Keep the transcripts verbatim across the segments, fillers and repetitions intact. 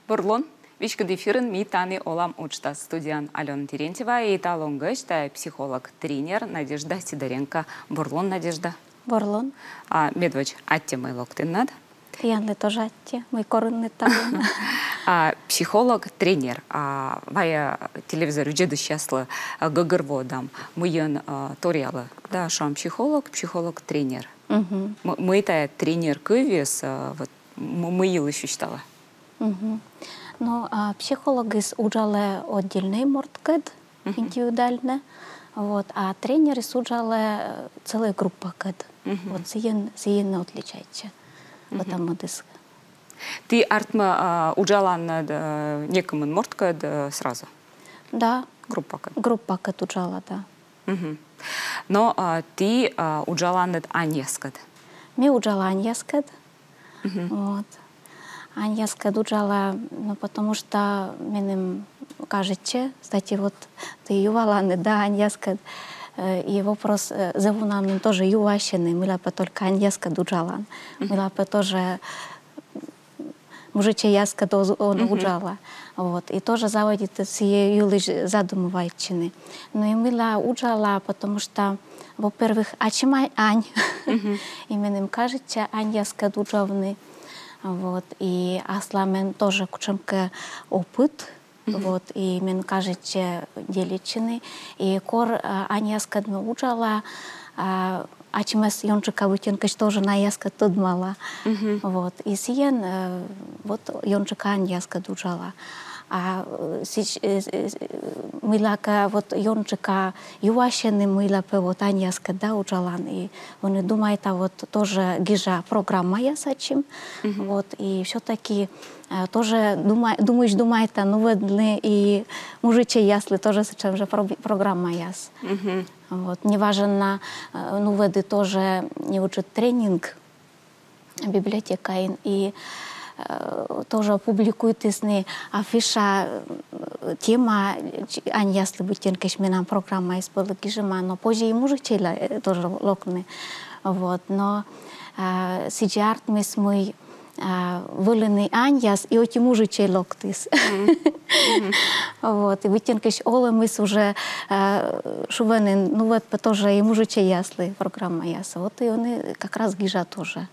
Бур лун. Веськыд эфирын «Ми тані олам» уджтас. Студияын Алёна Терентьева и талун гӧсьт — психолог, тренер Надежда Сидоренко. Бур лун, Надежда. Бур лун. А, медводз аттьӧ, мый локтінныд. Тіянлы тоже аттьӧ, мый коринныд талун. А, психолог, тренер. А, вай телевизор видзӧдысьяслы, а, гӧгӧрвоӧдам, мыйӧн, а, торъялӧ. Да, шуам, психолог, психолог, тренер. Мгм. М-, мый тайӧ тренер кывйыс, а, вот, м-, мый йылысь висьталӧ? Мгм. Ну, а, психологыс уджалӧ отдельнӧй морткӧд, индивидуальнӧ. Вот, а тренерыс уджалӧ, э, целӧй группакӧд. Вот сійӧн, сійӧн отличайтчӧ. Вот ӧта-мӧдыс. Ті, артмӧ, а, уджаланныд, э, некымын морткӧд, э, сразу? Да. Группакӧд? Группакӧд уджала, да. Мгм. Но, а, ті, а, уджаланныд аньяскӧд? Ме уджала аньяскӧд. Мгм. Вот. Аньяскӧд уджала, ну, потому что меным кажитчӧ, кстати, вот ті юаланныд, да, аньяскӧд. Э, и вопрос, э, зэв уна нин тоже юасьӧны, мыйла пӧ только аньяскӧд уджалан. Мгм. Мыйла пӧ тоже мужичӧйяскӧд оз-, он уджала. Вот. И тоже заводитӧ сійӧ йылысь задумывайтчыны. Ну и мыйла уджала, потому что, во-первых, ачым ань. И меным кажитчӧ аньяскӧд уджавны. Вот. И аслам тоже кутшӧмкӧ опыт. Вот, и мен кажитчӧ делитчыны. И кор, а, аньяскӧд ме уджала, а, ачымӧс ёнджыка быттьӧкӧ тоже найяскӧд тӧдмала. Вот, и сійӧн, э, вот, ёнджыка аньяскӧд уджала. А, э, сідз, э, э, мыйлакӧ вот ёнджыка юасьӧны, мыйла пӧ вот аньяскӧд, да, уджалан. И ӧні думайта, вот тоже гижа программаяс ачым. Вот, и всё-таки Э, тоже дума-, думысь думайта нуӧдны и мужичӧйяслы тоже сэтшӧм жӧ про-, программаяс. Вот. Неважӧн на, э, нуӧді тоже неыджыд тренинг библиотекаын, и, э, тоже публикуйтісны афиша, э, тема, э, ч-, аньяслы быттьӧкӧ менам программаыс вӧлі гижӧма, но позьӧ и мужичӧйлы, э, тоже локны. Вот. Но, э, сідзи артмис, мый а, вӧліны аньяс, и ӧти мужичӧй локтіс. Вот, и быттьӧкӧ олӧмыс уже, а, шуӧны, ну вот, пӧ тоже и мужичӧйяслы программаяс. Вот и ӧні как раз гижа тоже.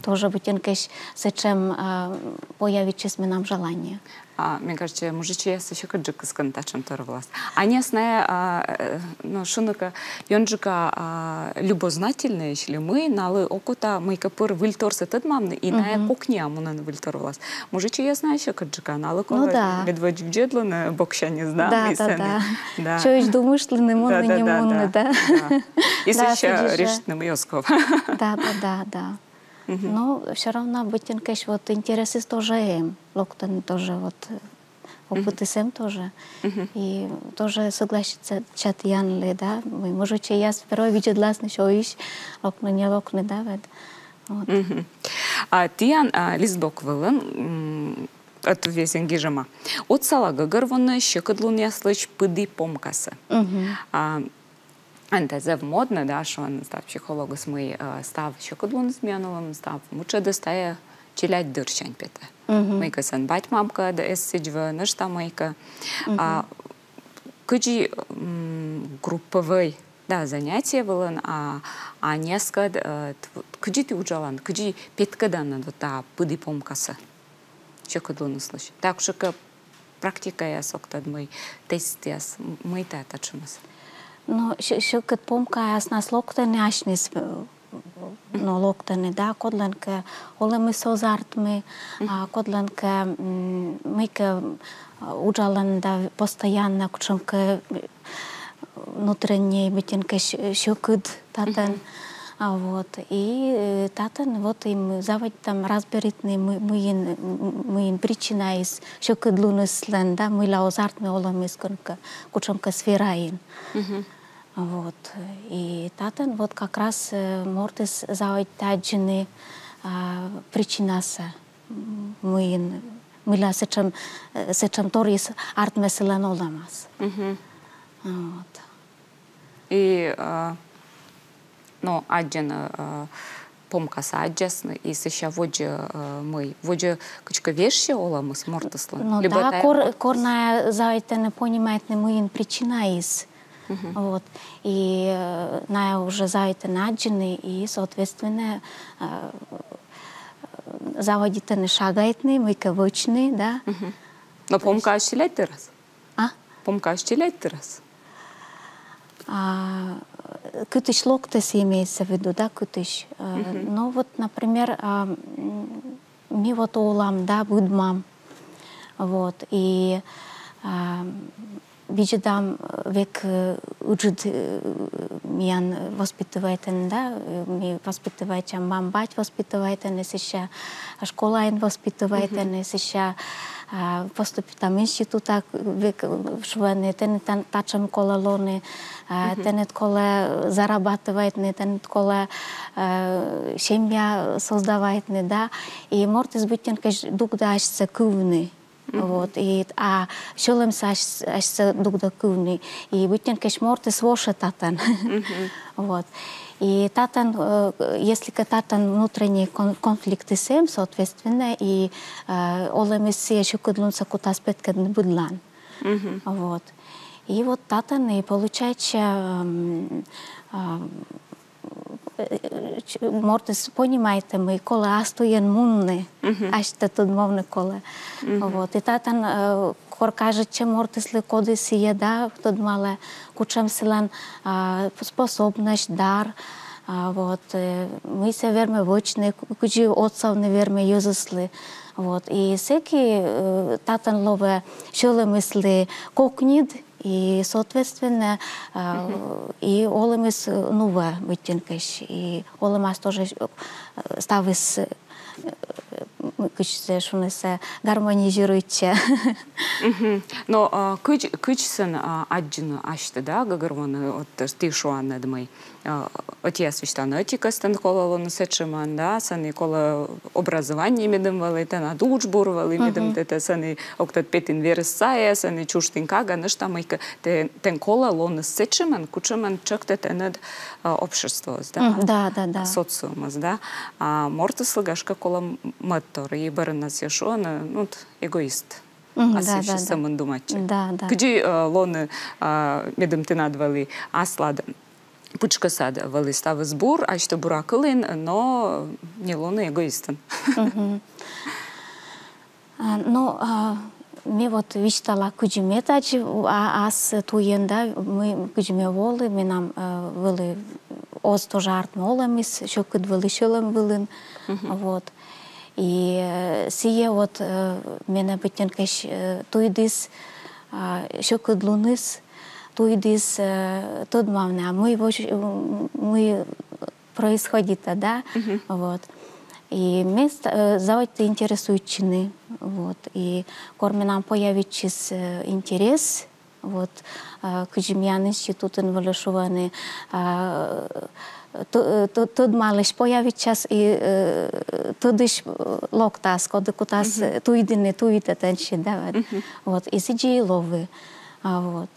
Тоже быттьӧкӧ сэтшӧм, а, появитчис менам желание. А, мне кажется, мужичӧйяс сьӧкыдджык кыскӧны татшӧм тор вылас. Аньяс найӧ, а, э, ну, шуны кӧ, ёнджыка, а, любознательнӧйӧсь ли мый, налы окота мыйкӧ пыр выльторсӧ тӧдмавны, и найӧ кокниа мунӧны выльтор вылас. Мужичӧйяс найӧ сьӧкыдджыка, налы колӧ, ну да, медводз видзӧдлыны боксяньыс, да, да, да, да. Чойсь думыштлыны, мунны, не мунны, да. И сэсся решитны, мый оз ков. Да, да, да, да. Но всё равно быттьӧкӧ вот интересыс тоже эм, локтӧны тоже вот, э, опытыс эм тоже. И тоже согласитча тіянлы, да, мый мужичӧйяс первой видзӧдласны, чойсь локны, не локны, да, вот. Вот. А тіян, а, листбок вылын, м, ӧтувъясын гижӧма: отсала гӧгӧрвоны сьӧкыдлунъяслысь пыді помкасӧ. А, Ӧні тайӧ зэв моднӧ, да, шуӧны став психологыс, мый, э, став сьӧкыдлуныс миян олӧмын, став мытшӧдыс тайӧ челядьдырсянь петӧ. Мыйкӧ сэн бать-мамкӧд эз сідз вӧв, нӧшта мыйкӧ. А кыдзи, м, групповӧй, да, занятие вылын, а, аньяскӧд, э, т-, кыдзи ті уджаланныд, кыдзи петкӧданныд вот тайӧ пыді помкасӧ сьӧкыдлуныслысь? Тайӧ кутшӧмкӧ практикаяс, октад, мый тестъяс, м-, мый тайӧ татшӧмыс? Но сьӧ-, сьӧкыд помкаяснас локтӧны асьныс, э, но локтӧны, да, кодлӧнкӧ олӧмыс оз артмы, а кодлӧнкӧ, м, мыйкӧ, а, уджалӧны, да, постоянно кутшӧмкӧ, э, внутренней быттьӧкӧ сьӧ-, сьӧкыд татӧн. А, вот. И, э, татӧн вот и м-, заводитам разберитны, мы-, мыйын, м-, мыйын причинаыс сьӧкыдлуныслӧн, да, мыйла оз артмы олӧмыс кутшӧмкӧ, кутшӧмкӧ сфераын. Вот. И татӧн вот как раз, э, мортыс заводитӧ аддзыны, а, причинасӧ, м, мыйын, мыйла сэтшӧм, э, сэтшӧм торйыс артмӧ сылӧн олӧмас. Вот. И, а, но аддзыны, а, помкасӧ аддзасны, и сэсся водзӧ, э, мый, водзӧ кыдзкӧ вежсьӧ олӧмыс мортыслӧн. Ну Либӧ да, тайӧ кор, морт- кор найӧ заводитӧны понимайтны, мыйын причинаыс. Вот. И э, найӧ уже заводитӧны аддзыны, и, соответственно, э, заводитӧны шагайтны, мыйкӧ вӧчны, да. Но помкаӧсь челядьдырас? А? Помкаӧсь челядьдырас? А, кытысь локтіс, имеется в виду, да, кытысь. Э, Ну вот, например, а, м, ми вот олам, да, быдмам. Вот, и а, видзӧдам, э, век э, ыджыд э, миян воспитывайтӧны, да, э, ми воспитывайтчам, мам-бать воспитывайтӧны, сэсся школаын воспитывайтӧны, сэсся а, поступитам институтӧ, век э, шуӧны, тэныд тан- татшӧм колӧ лоны, а, тэныд колӧ зарабатывайтны, тэныд колӧ э, семья создавайтны, да, и мортыс быттьӧкӧ дугдӧ асьсӧ кывны. Вот, и, а сьӧлӧмсӧ ась- асьсӧ дугдӧ кывны, и быттьӧкӧ мортыс вошӧ татӧн. Вот. И татӧн, э, если кӧ татӧн внутренний кон- конфликтыс эм, соответственно, и э, олӧмыс сійӧ сьӧкыдлунсӧ кутас петкӧдны быдлаын. Вот. И вот татӧн и получайтчӧ, м, а, э, ч- мортыс понимайтӧ, мый колӧ ас туйӧн мунны, асьтӧ тӧдмавны колӧ. Вот. И татӧн э, кор кажитчӧ мортыслы, коді сійӧ, да, тӧдмалӧ, кутшӧм сылӧн а, способность, дар, а, вот, э, мый сійӧ вермӧ вӧчны, ку- кыдзи отсавны вермӧ йӧзыслы. Вот. И сэки э, татӧн лоӧ сьӧлӧмыслы кокньыд, и, соответственно, а, и олӧмыс э, нуӧ быттьӧкӧ, и олӧмас тоже э, ставыс э, кыдз сійӧ шуны, сійӧ гармонизируйтчӧ. Но а, кыдз, кыдз сэн а, аддзыны асьтӧ, да, гӧгӧрвоны, вот ті шуанныд, мый а, ӧтияс висьталӧны, ӧти костын колӧ лоны сэтшӧмӧн, да, сэні колӧ образование медым вӧлі, тэнад уджбур вӧлі медым тэтӧ, сэні ог тӧд, петін верӧс сайӧ, сэні чужтін кага, нӧшта мыйкӧ, тэ- тэн колӧ лоны сэтшӧмӧн, кутшӧмӧн тшӧктӧ тэныд а, обществоыс, да? М, да, да, да. Социумыс, да? А мортыслы, гашкӧ, колӧ м- мӧдтор, и бӧрыннас сійӧ шуӧны, ну, т- эгоист. М, Ас да, вещьыс да, да. Сӧмын думайтчӧ. Да, да. Кыдзи а, лоны а, медым тэнад вӧлі аслад пытшкӧсад вӧлі ставыс бур, асьтӧ бура кылін, но не лоны эгоистӧн. А, ну, а, ме вот висьтала, кыдзи ме тадзи а, ас туйӧн, да, мый, кыдзи ме волі, менам э, вӧлі оз тоже артмы олӧмыс, сьӧкыд вӧлі сьӧлӧм вылын. Вот. И э, сійӧ вот э, менӧ быттьӧкӧ э, туйдіс а, сьӧкыдлуныс, туйдіс э, тӧдмавны, а мый вообще, м, мый происходит, да, вот. И ме ст- э, заводиті интересуйтчыны, вот. И кор менам появитчис э, интерес, вот, э, кыдзи миян институтын вӧлі шуӧны, э, т- э, т- тӧдмалысь появитчас и э, тӧдысь э, локтас, коді кутас э, туйдыны, туйтӧ тэнсьыд, да, вот. Вот, и сідзи и лои. А, вот.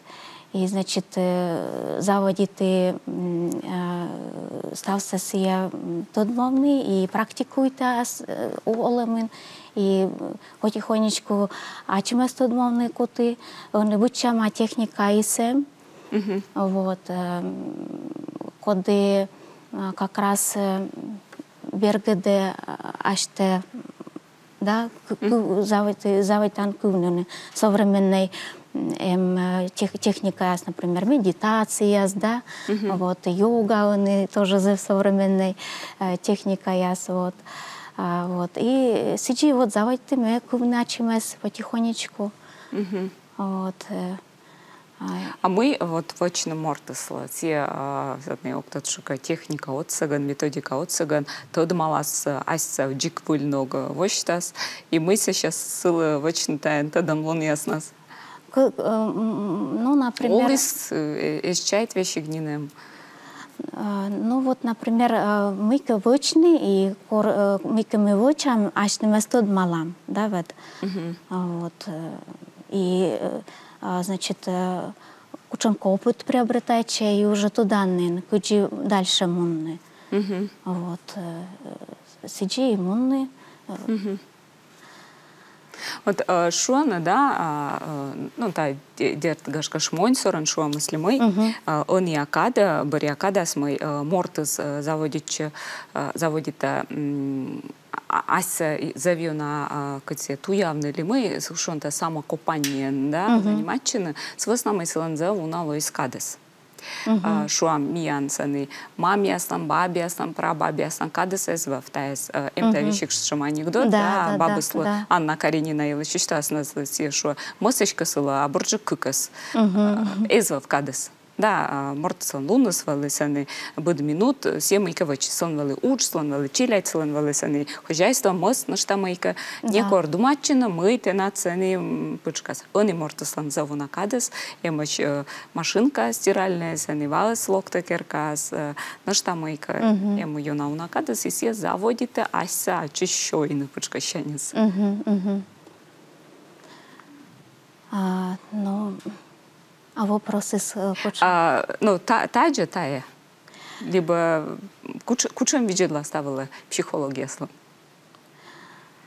И, значит, э, заводиті м, э, ставсӧ сійӧ м, тӧдмавны и практикуйтас э, олӧмын, и потихонечку ачымӧс тӧдмавны куті, ӧні быдсяма техникаыс эм. Вот, э, м, коді э, как раз э, бергӧдӧ э, асьтӧ, да, к- к- заводит- заводитан кывны. Современнӧй м, эм э, тех- техникаяс, например, медитацияяс, да, вот, йога, ӧні тоже зэв современнӧй э, техникаяс, вот. А, вот. И сідзи вот заводитім кывны ачымӧс потихонечку. Вот. Э, а, А мый вот вӧчны мортыслы? Сійӧ, а, сэтшӧм, ог тӧд, шуам, техника отсӧгӧн, методика отсӧгӧн тӧдмалас, э, асьсӧ дзик выль ног восьтас. И мый сэсся сылы вӧчны тайӧн тӧдӧмлунъяснас? К- э, м, ну, например, Оліс э, эз чайт весиг нинӧм? А, ну вот, например, э, мыйкӧ вӧчны, и кор- э, мыйкӧ ми вӧчам, асьнымӧс тӧдмалам, да, вот. А, вот, э, и, э, а, значит, э, кутшӧмкӧ опыт приобретайтчӧ, и уже тӧдан нин, кыдзи дальше мунны. Вот, э, Сідзи и мунны. Э, Вот э, шуӧны, да, а, э, ну, тайӧ, де- дерт, гашкӧ, шмонь сорӧн шуӧмыс ли мый, э, ӧнія кадӧ, бӧръя кадас мый э, мортыс э, заводитчӧ, э, заводитӧ м, а- асьсӧ и- зэв ёна, а, кыдзи, туявны ли мый, с- шуӧны, самокопаниеӧн, да, заниматчыны, сы вӧсна мый сылӧн зэв уна лоис кадыс. А, шуам, миян сэні мамъяслӧн, бабъяслӧн, прабабъяслӧн кадыс эз вӧв. Тайӧ эз, э, эм тайӧ весиг сэтшӧм анекдот, Да, да, да, да, бабыслы, да. Анна Каренина йылысь висьталасны, сійӧ шуӧ, мӧссӧ эськӧ сылы, а бурджык кыкӧс. Э, Эз вӧв кадыс. Да, а, мортыслӧн луныс вӧлі сэні быд минут, э, сійӧ мыйкӧ вӧчис. Сылӧн вӧлі удж, сылӧн вӧлі челядь, сылӧн вӧлі сэні хозяйство, мӧс, нӧшта мыйкӧ. Некор думайтчыны, мый тэнад сэні м, пытшкас. Ӧні мортыслӧн зэв уна кадыс, эмӧсь э, машинка стиральная, сэні ваыс локтӧ керкаас, э, нӧшта мыйкӧ, эм ёна уна кадыс, и сійӧ заводитӧ асьсӧ ачыс сёйны пытшкӧссяньыс. А, ну, а вопросыс э, кутшӧм? А, ну, та- тадзи тайӧ. Либӧ кутш- кутшӧм видзӧдлас та вылӧ психологъяслӧн?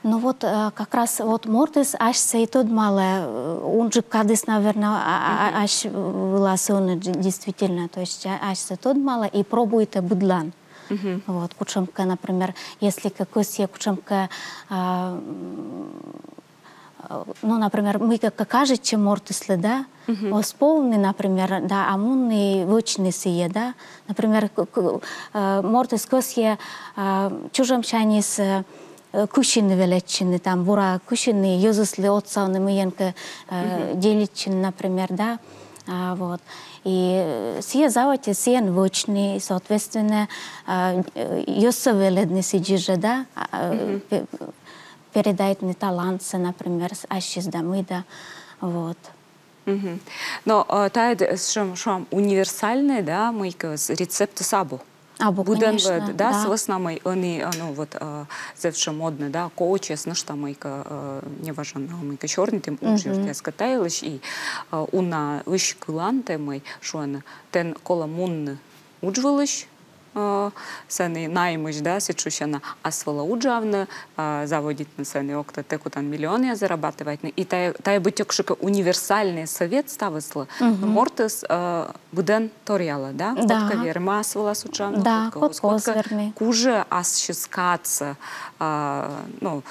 Ну вот э, как раз вот мортыс асьсӧ и тӧдмалӧ, э, унджык кадыс, наверное, а- а- ась вылас ӧні дж- действительно, то есть а- асьсӧ тӧдмалӧ и пробуйтӧ быдлаын. Вот, кутшӧмкӧ, например, если кӧ кӧсйӧ кутшӧмкӧ, а, м, э, ну, например, мыйкӧ кӧ кажитчӧ мортыслы, да, оз повны, например, да, а мунны вӧчны сійӧ, да. Например, к- к- э, мортыс кӧсйӧ а, чужӧмсяньыс э, э, кысьыны велӧдчыны, там, бура кысьыны, йӧзыслы отсавны, мыйӧнкӧ э, делитчыны, например, да. А, вот. И э, сійӧ заводитӧ сійӧн вӧчны, и, соответственно, а, э, йӧзсӧ велӧдны сідзи жӧ, да, а, э, пе- передайтны талантсӧ, например, с- ассьыс да мый да. Вот. Но э, тайӧ, шуам, шуам, универсальнӧй, да, мыйкӧ с- рецептыс абу. Абу, Быдӧн конечно, вӧд, да, да. Сы вӧсна мый ӧні, э, ну вот, э, зэв сэтшӧм моднӧ, да, коучъяс, нӧшта мыйкӧ, э, неважно, мыйкӧ сёрнитім уджъёртъяскӧд та йылысь, и э, унаысь кылан тэ мый шуӧны, тэн колӧ мунны удж вылысь, э, сэні наймысь, да, сідз шусяна, ас вылӧ уджавны, э, заводитны сэні, ог тӧд, тэ кутан миллионъяс зарабатывайтны. И тайӧ, тайӧ быттьӧ кутшӧмкӧ универсальнӧй совет ставыслы, мортыс э, быдӧн торъялӧ, да? Да. Кодкӧ вермӧ ас вылас уджавны, Да, кодкӧ оз, кодкӧ оз кодкӧ вермӧ. Кужӧ ассьыс кадсӧ, а, ну,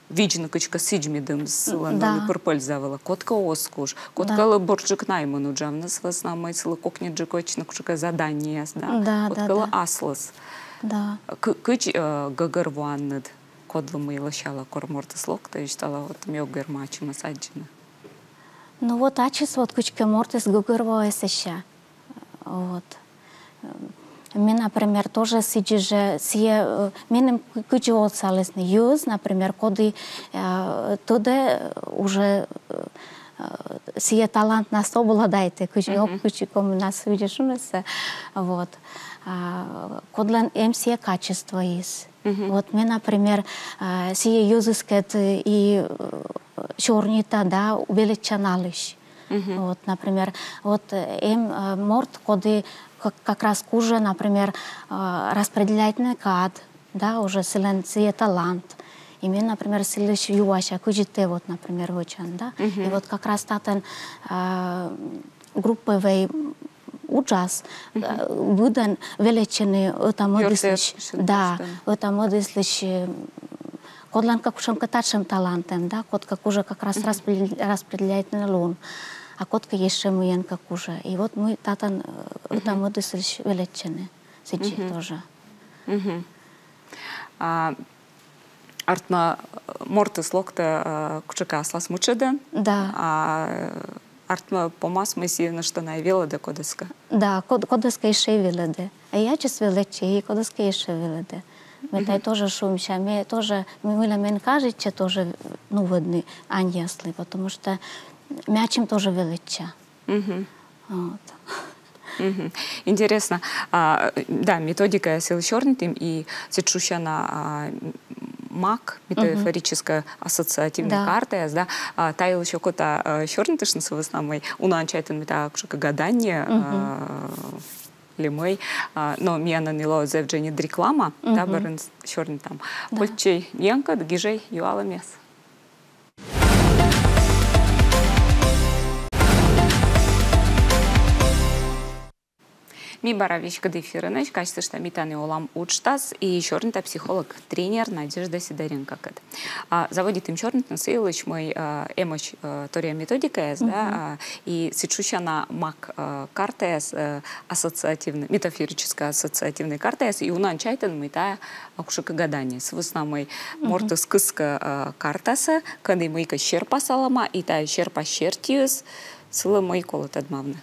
видзны кыдзкӧ сідз, медым сылӧн Да. вӧлі пыр польза вылӧ, кодкӧ оз куж, кодкӧлы бурджык наймын уджавны, сы вӧсна мый сылы кокньыдджык вӧчны кутшӧмкӧ заданиеяс, да, Да, да, кодкӧлы да. Аслыс. Да. К- кыдз э, гӧгӧрвоанныд, кодлы мый лӧсялӧ, кор мортыс локтӧ, висьталӧ, вот ме ог вермы ачымӧс аддзыны? Ну вот ачыс вот кыдзкӧ мортыс гӧгӧрвоӧ сэсся. Вот. Ме, например, тоже сідзи жӧ, сійӧ, э, меным кы- кыдзи отсалісны йӧз, например, коді э, тӧдӧ уже э, сійӧ талантнас обладайтӧ, кыдз ме ог кыдзи комиӧн ас видзӧд шунысӧ. Вот. А, кодлӧн эм сійӧ качествоыс. Вот ме, например, э, сійӧ йӧзыскӧд и э, сёрнита да велӧдча налысь. Вот, например, вот э, эм э, морт, коді как, как раз кужӧ, например, э, распределяйтны кад, да, уже сылӧн сійӧ талант. И ме, например, сылысь юася, кыдзи тэ вот, например, вӧчан, да. И вот как раз татӧн э, группӧвӧй уджас э, быдӧн велӧдчыны ӧта-мӧдыслысь, Ёртъяс, да, да. Ӧта-мӧдыслысь э, кодлӧнкӧ кутшӧмкӧ татшӧм талант эм, да, кодкӧ кужӧ как раз распредел- распределяйтны лун, а кодкӧ ещӧ мыйӧнкӧ кужӧ. И вот мый татӧн э, ӧта-мӧдыслысь велӧдчыны сідзи тоже. А, артмӧ, э, мортыс локтӧ э, кутшӧмкӧ аслас мытшӧдӧн. Да. А артмӧ помас, мый сійӧ нӧшта на и велӧдӧ кодӧскӧ. Да, код- кодӧскӧ ещӧ и велӧдӧ. А ачыс велӧдчӧ, и кодӧскӧ ещӧ велӧдӧ. Ме тай тоже шуимся, ме тоже, ме- мыйла мен кажитчӧ тоже нуӧдны аньяслы, потому что ме ачым тоже велӧдча. Вот. Интереснӧ. А, да, методикаяс йылысь сёрнитім, и сідз шусяна а, м- МАК, метафорическӧй ассоциативнӧй Да. картаяс, да, а, та йылысь окота а, сёрнитыштны, сы вӧсна мый унаӧн чайтӧны, мый та кутшӧмкӧ гадание, а, Ли мый, а, но миянын и лоӧ зэв дженьыд реклама, да, бӧрын сёрнитам. Кольччӧй ньӧкыд, гижӧй юалӧмъяс. Ми бара веськыд эфирынӧсь, казьтышта, «Ми тані олам» уджтас, и сёрнита психолог, тренер Надежда Сидоренкокӧд. А, заводитім сёрнитны сы йылысь, мый, а, эмӧсь, а, торъя методикаяс, да, а, и сідз шусяна мак, а, картаяс, а, ассоциативнӧй, метафорическӧй ассоциативнӧй картаяс, и унаӧн чайтӧны, мый тайӧ, а, кутшӧмкӧ гадание. Сы вӧсна мый мортыс кыскӧ, а, картасӧ, кӧні мыйкӧ серпасалӧма, и тайӧ серпас сертиыс сылы мый колӧ тӧдмавны.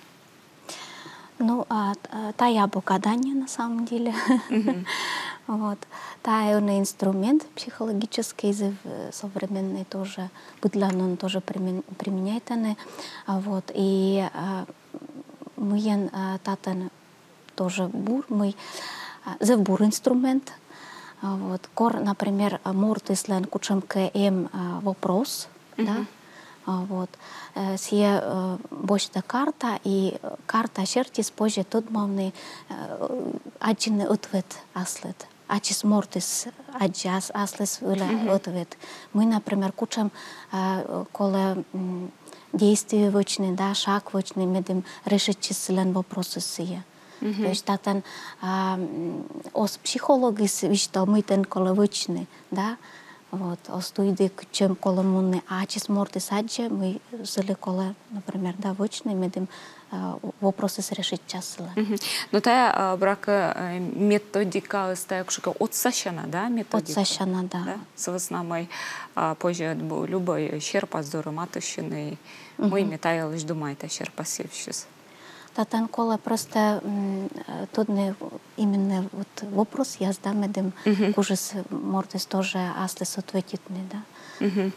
Ну, а, т-, а, тайӧ абу гадание на самом деле. Вот. Тайӧ ӧні инструмент психологическӧй, зэв, э, современнӧй тоже, быдлаын тоже примен-, применяйтӧны. А, вот. И, а, мыйӧн, а, татӧн тоже бур, мый, а, зэв бур инструмент. А, вот. Кор, например, а, мортыслӧн кутшӧмкӧ эм, а, вопрос, да? А, вот. Э, сійӧ, э, босьтӧ карта, и, э, карта сертиыс позьӧ тӧдмавны, э, аддзыны ответ аслыд. Ачыс мортыс аддзӧ ас-, аслыс вылӧ ответ. Мый, например, кутшӧм, э, колӧ, м, действие вӧчны, да, шаг вӧчны, медым решитчис сылӧн вопросыс сійӧ. То есть татӧн, а, м, оз психологыс висьтав, мый тэн колӧ вӧчны, да? Вот, оз туйдӧ, кытчӧ колӧ мунны, а ачыс мортыс аддзӧ, мый сылы колӧ, например, да, вӧчны, медым, а, вопросыс решитчас сылӧн. Но тайӧ, а, буракӧ, э, методикаыс тайӧ кутшӧмкӧ отсасяна, да, методика? Отсасяна, да. Да? Сы вӧсна мый, а, позьӧ бу-, любӧй серпас дорӧ матыстчыны, мый ме та йылысь думайта, серпас йывсьыс. Татӧн колӧ просто, м, э, тӧдны именно вот вопросъяс, да, медым кужис мортыс тоже аслыс ответитны, да. И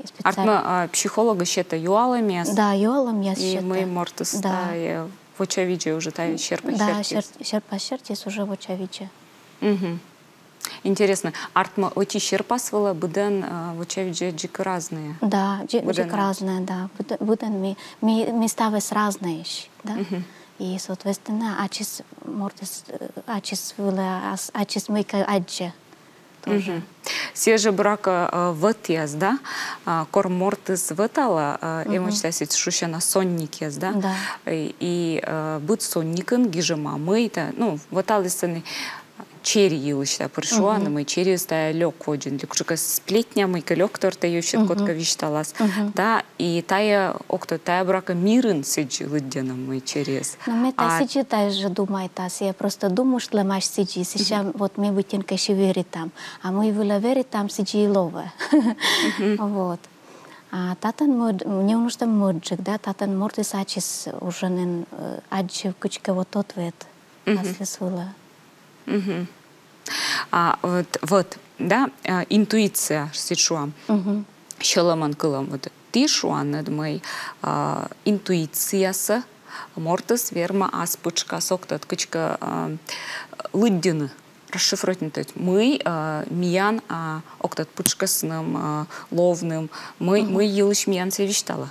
специально. Артмӧ, а, психологыс сетӧ юалӧмъяс. Да, юалӧмъяс сетӧ. И мый мортыс, да, и вочавидзӧ уже тайӧ серпас сертиыс. Да, сер-, серпас сертиыс уже вочавидзӧ. Интереснӧ. Артмӧ, ӧти серпас вылӧ быдӧн, а, вочавидзӧ дзик разнӧйӧ. Да, дзик, дзик разнӧйӧ, да. Быдӧ-, быдӧн ми, ми, ми ставыс разнӧйӧсь, да. И, соответственно, ачыс мортыс, э, ачыс вылӧ, ас-, ачыс мыйкӧ аддзӧ тоже. Сійӧ жӧ, буракӧ, э, вӧтъяс, да. А, кор мортыс вӧталӧ, э, эмӧсь тайӧ сідз шусяна сонникъяс, да. Да. И, и, э, быд сонникын гижӧма, мый тайӧ, ну, вӧталіс ӧні чери йылысь, да, пыр шуам, мый чериыс тайӧ лёк водзын. Лёк, кутшӧмкӧ сплетня, мыйкӧ лёктор тайӧ йывсьыд кодкӧ висьталас. Да, и тайӧ ог тӧд, тайӧ, буракӧ, мирын сідз лыддьӧны, мый чериыс. Но ме та сідзи тайӧ жӧ думайта, сійӧ просто думыштлӧмаӧсь сідзи, сэсся вот ме быттьӧкӧ сідзи веритам. А мый вылӧ веритам, сідзи и лоӧ. Вот. А татӧн мӧд-, неуна мӧдджык, да, татӧн мортыс ачыс уже нин, э, аддзӧ кыдзкӧ вот ответ аслыс вылӧ. А, вот, вот, да, а, интуиция, сідз шуам. Сьӧлӧмӧн кылӧм, вот. Ті шуанныд, мый, а, интуициясӧ мортыс вермӧ ас пытшкас, ог тӧд, кыдзкӧ, а, лыддьыны, расшифровать, то есть, мый, а, миян, а, ог тӧд, пытшкӧсным, а, ловным, мый, мый йылысь миян сійӧ висьталӧ.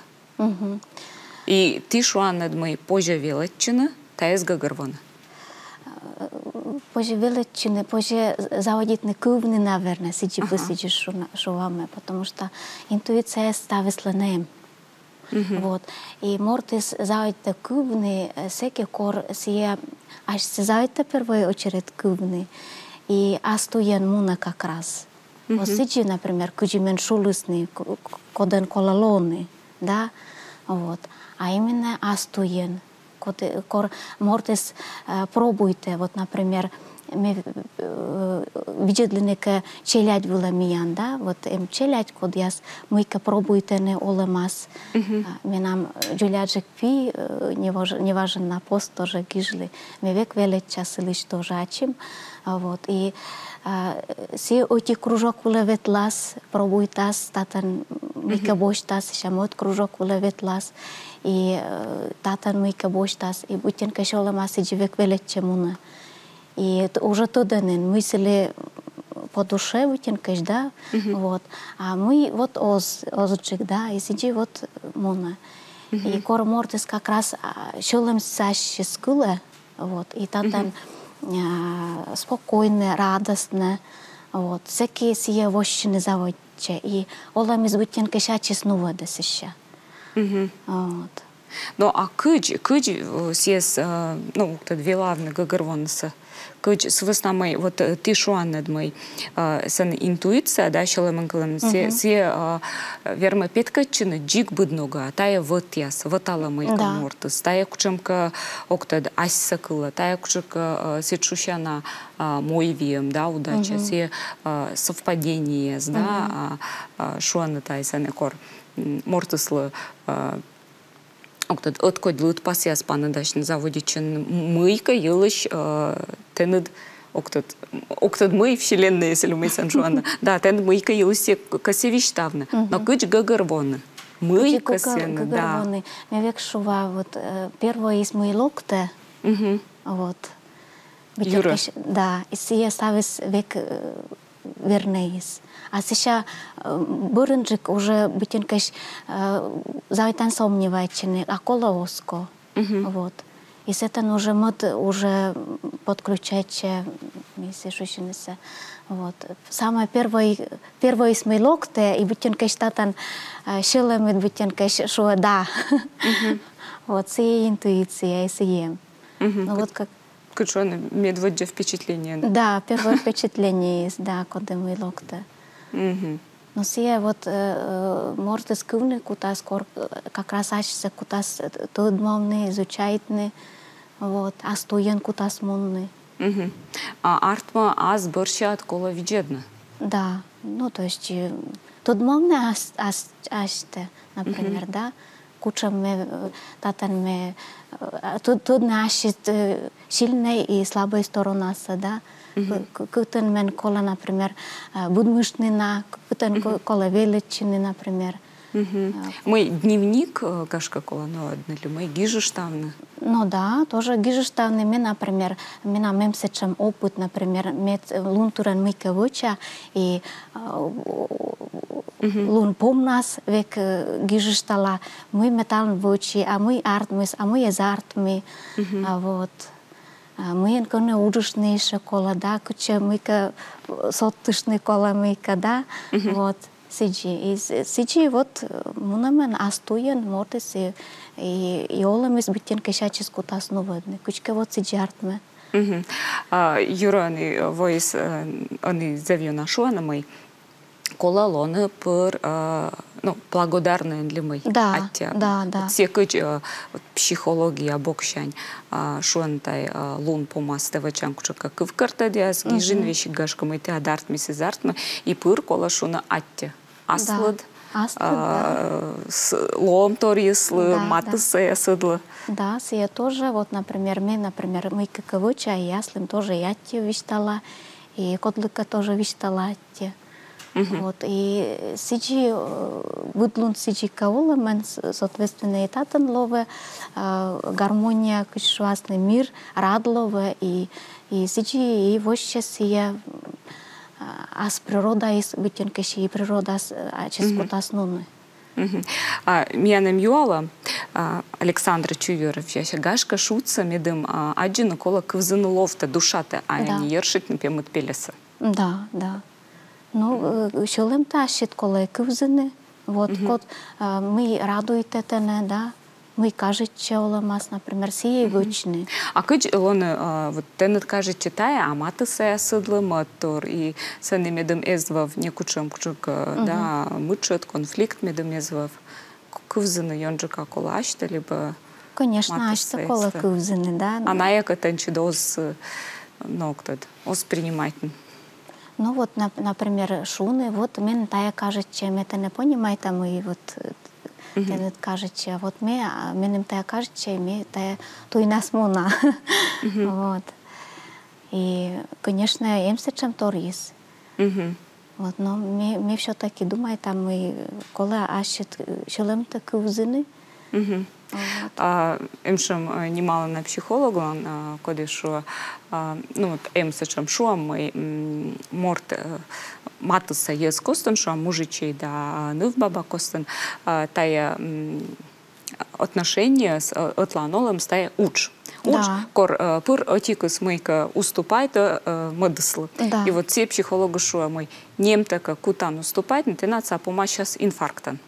И ті шуанныд, мый позьӧ велӧдчыны тайӧс гӧгӧрвоны. Э, позьӧ велӧдчыны, позьӧ заводитны кывны, наверно, сідзи пӧ сідзи шуна-, шуам ме, потому что интуицияыс ставыслӧн эм. Вот. И мортыс заводитӧ кывны, э, сэки, кор сійӧ асьсӧ заводитӧ первой очередь кывны. И ас туйӧн мунӧ как раз. Вот сідзи, например, кыдзи мен шулісны, к-, к-, кодӧн колӧ лоны, да, вот. А именно ас туйӧн, код-, кор мортыс, э, пробуйтӧ, вот, например, ме, э, видзӧдлыны кӧ челядь вылӧ миян, да, вот эм челядь, кодъяс мыйкӧ пробуйтӧны олӧмас. А, менам, э, дзоляджык пи, э, неваж-, неважӧн на пост тоже гижлі. Ме век велӧдча сылысь тоже ачым. А, вот, и, а, сійӧ ӧти кружок вылӧ ветлас, пробуйтас, татӧн мыйкӧ босьтас, сэсся мӧд кружок вылӧ ветлас, и, э, татӧн мыйкӧ босьтас, и быттьӧкӧ сьӧлӧмас сідзи век велӧдчӧ мунӧ. И т-, уже тӧдӧ нин, мый сылы по душе быттьӧкӧ, да, вот. А мый вот оз, озджык, да, и сідзи вот мунӧ. И кор мортыс как раз, а, сьӧлӧмсӧ ассьыс кылӧ, Вот, и татӧн, а, спокойнӧ, радостнӧ. Вот, сэки сійӧ воссьыны заводитчӧ. И олӧмыс быттьӧкӧ ачыс нуӧдӧ сэсся. Вот. Но а кыдз, кыдз, э, сійӧс, э, ну, вот это велавны гӧгӧрвоны сійӧс. Кыдз, сы вӧсна мый, вот, э, ті шуанныд, мый, э, сэн интуиция, да, сьӧлӧмын кылӧм, сійӧ, сійӧ, э, вермӧ петкӧдчыны дзик быд ногӧн, а тайӧ вӧтъяс, вӧталӧ мыйкӧ мортыс, тайӧ кутшӧмкӧ, ог тӧд, асьсӧ кылӧ, тайӧ кутшӧмкӧ, э, сідз шусяна, а, мойвиӧм, да, удача, сійӧ, э, совпадениеяс, да, а, а, шуӧны тай сэні кор, м, мортыслы, э, ог тӧд, ӧткодь лыдпасъяс паныдасьны заводитчӧны, мыйкӧ йылысь, э, тэныд, ог тӧд, ог тӧд, мый вселенная, если мый сэн шуӧны. Да, тэныд мыйкӧ йылысь кӧсйӧ висьтавны. Но кыдз гӧгӧрвоны? Мый кӧсйӧны, да. Ме век шуа, вот, э, первойыс мый локтӧ. Вот. Юрӧ. Быттьӧкӧ, да, и сійӧ ставыс век, э, вернӧйыс. А сэсся, э, бӧрынджык уже быттьӧкӧ, э, заводитан сомневайтчыны, а колӧ, оз ков. Вот. И сэтӧн уже мӧд уже подключайтчӧ, мый сійӧ шусьынысӧ. Вот. Самое первой, первойыс мый локтӧ, и быттьӧкӧ татӧн, э, сьӧлӧмыд быттьӧкӧ шуӧ «да». Вот, сійӧ интуиция, и сійӧ. Ну, вот как Кыдз шуӧны, медводдза впечатление. Да, первое впечатление, да, коді мый локтӧ. Но сійӧ вот, э, э, мортыс кывны кутас кор, э, как раз асьсӧ кутас, э, тӧдмавны, изучайтны, вот, ас туйӧн кутас мунны. А артмӧ, ас бӧрсяд колӧ видзӧдны. Да, ну, то есть, э, тӧдмавны ас, ас, асьтӧ, например, да, кутшӧм ме, э, татӧн ме, э, тӧд-, тӧдны ассьыд, э, сильнӧй и слабӧй сторонасӧ, да. Кы-, кы-, кытӧн мен колӧ, например, э, быдмыштны на, кытӧн ко-, колӧ велӧдчыны, например. Э, мый дневник, э, гашкӧ, колӧ нуӧдны ли мый гижыштавны? Ну да, тоже гижыштавны. Ме, например, менам эм сэтшӧм опыт, например, ме, э, лун тырӧн мыйкӧ вӧча, и, э, лун помнас век, э, гижыштала, мый ме талун вӧчи, а мый артмис, а мый эз артмы. А вот. А мыйӧн кӧні уджыштны ещӧ колӧ, да, кытчӧ мыйкӧ, э, содтыштны колӧ мыйкӧ, да. Вот. Сідзи. И с-, сідзи вот, э, мунӧмӧн ас туйӧн мортыс и, и, и олӧмыс быттьӧкӧ ачыс кутас нуӧдны. Кыдзкӧ вот сідзи артмӧ. А, юрӧ ӧні воис, э, ӧні зэв ёна шуӧны, мый колӧ лоны пыр, э, ну, благодарнӧй ли мый. Да, аттьӧ. Да, да. Вот сійӧ кыдз, э, вот психология боксянь, а, шуӧны тай, э, лун помас тэ вӧчан кутшӧмкӧ кывкӧртӧдъяс, гижин весиг, гашкӧ, мый тіян артмис, эз артмы, и пыр колӧ шуны аттьӧ. Аслыд, аслыд, да, с-, лоӧмторйыслы, да, матыссаясыдлы. Да, сійӧ тоже, вот, например, ме, например, мыйкӧ кӧ вӧча, и аслым тоже и аттьӧ висьтала, и кодлыкӧ тоже висьтала аттьӧ. Вот, и сідзи, э, быд лун сідзи кӧ олӧмӧн, с-, соответственно, и татӧн лоӧ, э, гармония, кыдз шуасны, мир, рад лоӧ, и, и сідзи, и вообще сійӧ, э, ас природаыс быттьӧкӧ и природас, э, ачыс кутас нуны. А, миян эм юалӧм, а, Александра Чуюров, гашкӧ, шудсӧ, медым, а, аддзыны колӧ кывзыны ловтӧ, душатӧ, а не йӧршитны пемыд пельӧсӧ. Да, да. Ну, э, сьӧлӧмтӧ ассьыд колӧ кывзыны. Вот, код, а, мый радуйтӧ тэнӧ, да, мый кажитчӧ олӧмас, например, сійӧ вӧчны. А кыдз лоны, а, вот тэныд кажитчӧ тайӧ, а матыссаясыдлы мӧдтор, и сэні медым эз вӧв некутшӧм кутшӧмкӧ, да, мытшӧд, конфликт медым эз вӧв. К-, кывзыны ёнджыка колӧ асьтӧ либӧ... Конечно, асьтӧ колӧ кывзыны, да. А найӧ кӧ тэнсьыд оз, э, ну, ог тӧд, оз принимайтны. Ну вот, нап-, например, шуны, вот мен тайӧ кажитчӧ, ме тэнӧ понимайта, мый вот, э, тэныд кажитчӧ, вот ме, а, меным тайӧ кажитчӧ, ме тайӧ туйнас муна. Вот. И, конечно, эм сэтшӧмторйыс. Вот, но ме, ме всё-таки думайта, мый колӧ ассьыд, э, сьӧлӧмтӧ кывзыны. Вот. А, эм сэтшӧм, э, нималана психологлӧн, а, коді шуӧ, а, ну вот, эм сэтшӧм шуӧм, мый, м, морт, э, матысса йӧз костын, шуӧм, мужичӧй да, а, нывбаба костын, а, тайӧ, м, отношениеыс, э, ӧтлаын олӧмыс тайӧ удж. удж, Да. кор э, пыр ӧтикыс мыйкӧ уступайтӧ э, мӧдыслы. Да. И вот сійӧ психологыс шуӧ, мый нэмтӧ кӧ кутан уступайтны, тэнад сійӧ помасяс инфарктӧн.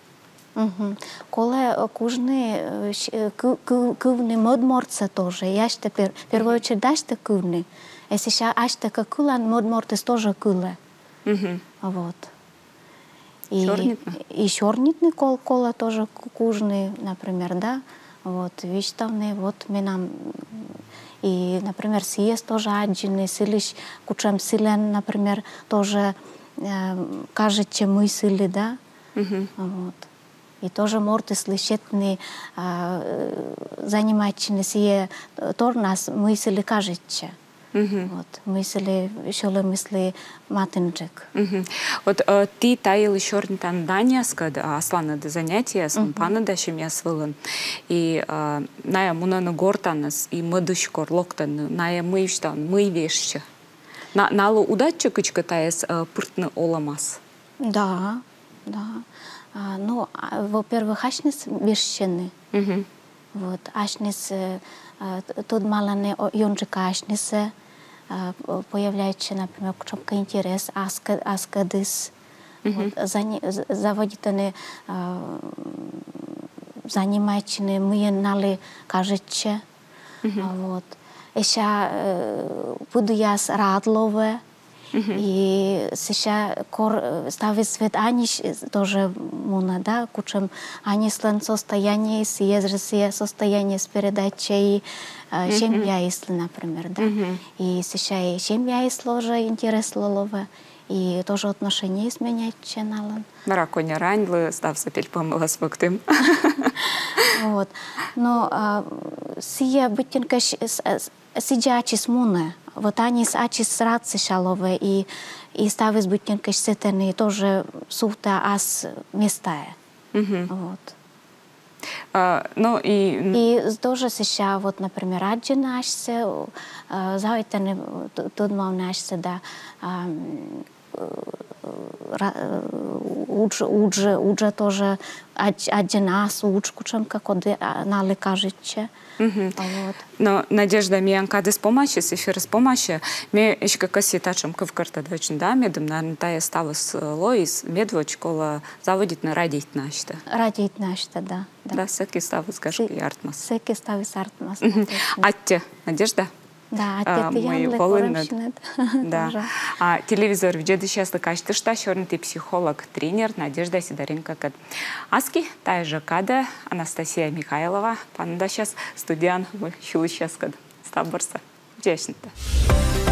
Мгм. Колӧ э, кужны, э, щ- э, кы- кы- кывны мӧд мортсӧ тоже. И асьтӧ пер- первую очередь асьтӧ кывны. Если ща- асьтӧ кӧ кылан, мӧд мортыс тоже кылӧ. Мгм. Вот. И, Сёрнитны? И сёрнитны кол- колӧ тоже ку- кужны, например, да. Вот, висьтавны, вот менам, и, например, сійӧс тоже аддзыны, сылысь, кутшӧм сылӧн, например, тоже э, кажитчӧ, мый сылы, да. Мгм. Вот. И тоже мортыслы сетны а, э, занимайтчыны сійӧ э, торнас, мый сылы кажитчӧ. Мгм. Вот. Мый сылы сьӧлӧмыслы матынджык. Мгм. Вот э, ті та йылысь сёрнитанныд аньяскӧд, а, асланыд занятиеясын, паныдасьӧмъяс вылын. И э, найӧ мунӧны гортаныс, и мӧдысь кор локтӧны, найӧ мый висьталӧны, мый вежсьӧ. На- налы удайтчӧ кыдзкӧ тайӧс э, пыртны олӧмас? Да, да. А, ну, а, во-первых, асьныс вежсьӧны. Мгм. Вот, асьныс э, э, т- тӧдмалӧны о- ёнджыка асьнысӧ, э, п- появляется, например, кутшӧмкӧ интерес аскӧ- аскӧдыс. Вот, зани- з- заводитӧны э, занимайтчыны, мыйӧн налы кажитчӧ. А, Вот. Эся э, пыдіяс рад лоӧ. И сэсся кор э, ставыс ведь аньысь э, тоже мунӧ, да, кутшӧм аньыслӧн состояние, сійӧ жӧ сійӧ состояниеыс передайтчӧ и э, семьяыслы, например, да. И сэсся и семьяыслы уже интерес лоӧ, и тоже отношениеыс меняйтчӧ налӧн. Бара кӧня раньлы ставсӧ пельпом вылас вӧктім. Вот. Но а, сійӧ быттьӧкӧ с- с- сідзи ачыс мунӧ. Вот аньыс ачыс рад сэсся лоӧ, и, и ставыс быттьӧкӧ сэтӧн и тоже сувтӧ ас местаӧ. Мгм. Вот. А, ну и И тоже сэсся, вот, например, аддзыны асьсӧ, э, заводитӧны т- тӧдмавны асьсӧ, да, ам, э, ра- э, удж, удж, удж тоже аддз- аддзыны ас удж кутшӧмкӧ, коді а, налы кажитчӧ. Вот. Но, Надежда, миян кадыс помасис, эфирыс помасис. Ме эськӧ кӧсйи татшӧм кывкӧртӧд вӧчны, да, медым, наверно, тайӧ ставыс э, лоис, медводз колӧ заводитны радейтны асьтӧ. Радейтны асьтӧ, да. Да, сэки ставыс, гашкӧ, и артмас. Сэки ставыс артмас. Аттьӧ, Надежда. Да, А, аттьӧ тіянлы, мый волінныд. Корӧмщинад. Да. Тоже. А телевизор видзӧдысьяслы казьтышта, сёрниті психолог, тренер Надежда Сидоренкокӧд. Аски тайӧ жӧ кадӧ Анастасия Михайлова паныдасяс студияын сьылысьяскӧд. Став бурсӧ. Видзӧдысьястӧ.